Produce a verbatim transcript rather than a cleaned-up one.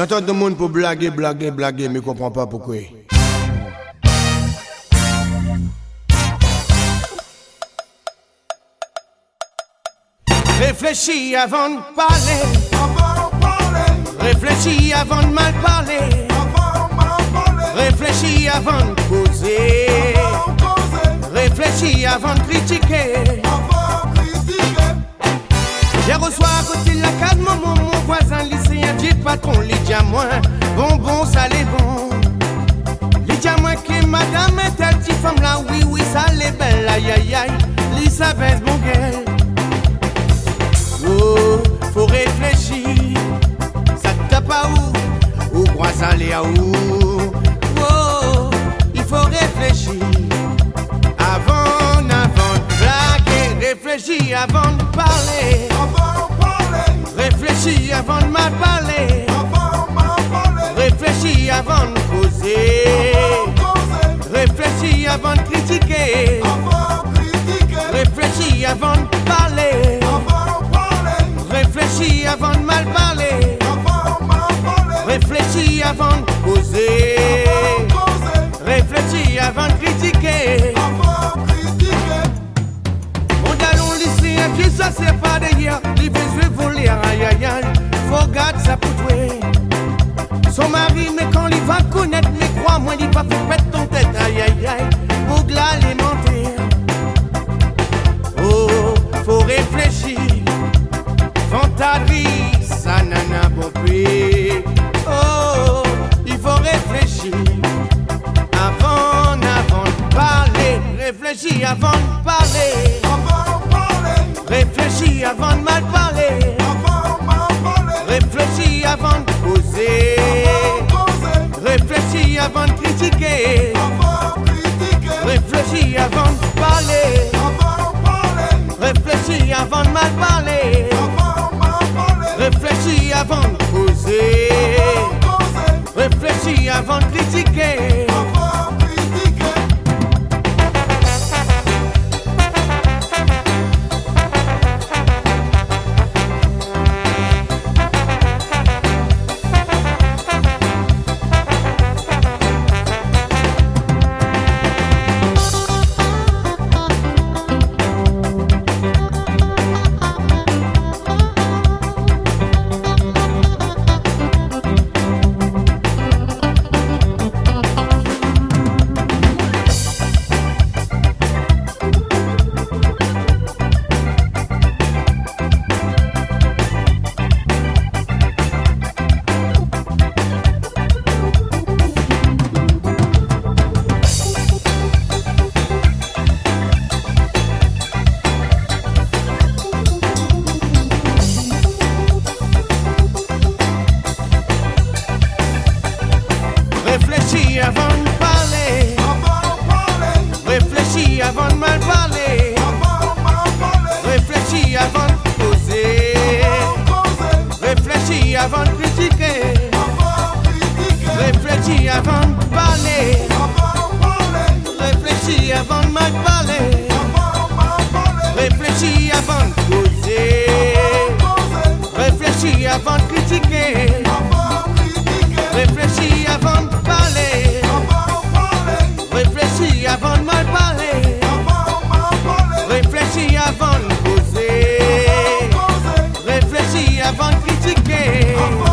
Antann domoun pou blagé, blagé, blagé, mi konpran pa poukwé. Réfléshi avan parlé. Avan parlé. Réfléshi avan mal parlé. Avan mal parlé. Réfléshi avan kozé. Avan kozé. Réfléshi avan kritiké. Avan kritiké. Yèr oswar, koté lakaz momon, mon vwazin, li sé in vyé patron, li di amwin, bonbon, sa lé bon. Li di amwin ke madam intèl, ti fanm la, wi, wi, sa lé bèl, ayayay, li sa bèz mon gèl. Oh, fo réfléshi, sa tap aou, ou kroi sa lé aou. Oh, i fo réfléshi avan, avan blagé. Réfléshi avan parlé. Avan parlé. Réfléshi avan mal parlé. Avan mal parlé. Réfléshi avan kozé. Avan kozé. Réfléshi avan kritiké. Avan kritiké. Réfléshi avan parlé. Avan parlé. Réfléshi avan mal parlé. Avan mal parlé. Réfléshi avan kozé. Avan kozé. Réfléshi avan kritiké. Avan kritiké. Mon dalon, li sé in vyé sòsié pa dèryèr, li vé zoué volèr, ayayay, fo gard sa pou twé. Son mari, mé kan li va konèt, mé kroi amwin, li va fé pèt ton tèt, ayayay, boug la lé mantèr. Oh, fo réfléshi, fantadri, sa nana bon pri. Oh, i fo réfléshi avan, avan parlé. Réfléshi avan parlé. Avan parlé. Réfléshi avan mal parlé. Avan mal parlé. Réfléshi avan kozé. Avan kozé. Réfléshi avan kritiké. Avan kritiké. Réfléshi avan parlé. Avan parlé. Réfléshi avan mal parlé. Avan mal parlé. Réfléshi avan kozé. Avan kozé. Réfléshi avan kritiké. Avan kritiké. Réfléshi avan parlé. Avan parlé. Réfléshi avan mal parlé. Avan mal parlé. Réfléshi avan kozé. Avan kozé. Réfléshi avan kritiké. Avan kritiké. Réfléshi avan parlé. Avan parlé. Réfléshi avan mal parlé. Avan mal parlé. Réfléshi avan kozé. Avan kozé. Réfléshi avan kritiké. Avan kritiké. Réfléshi avan parlé. Avan parlé. Réfléshi avan mal parlé. Avan mal parlé. Réfléshi avan kozé. Avan kozé. Réfléshi avan kritiké. Avan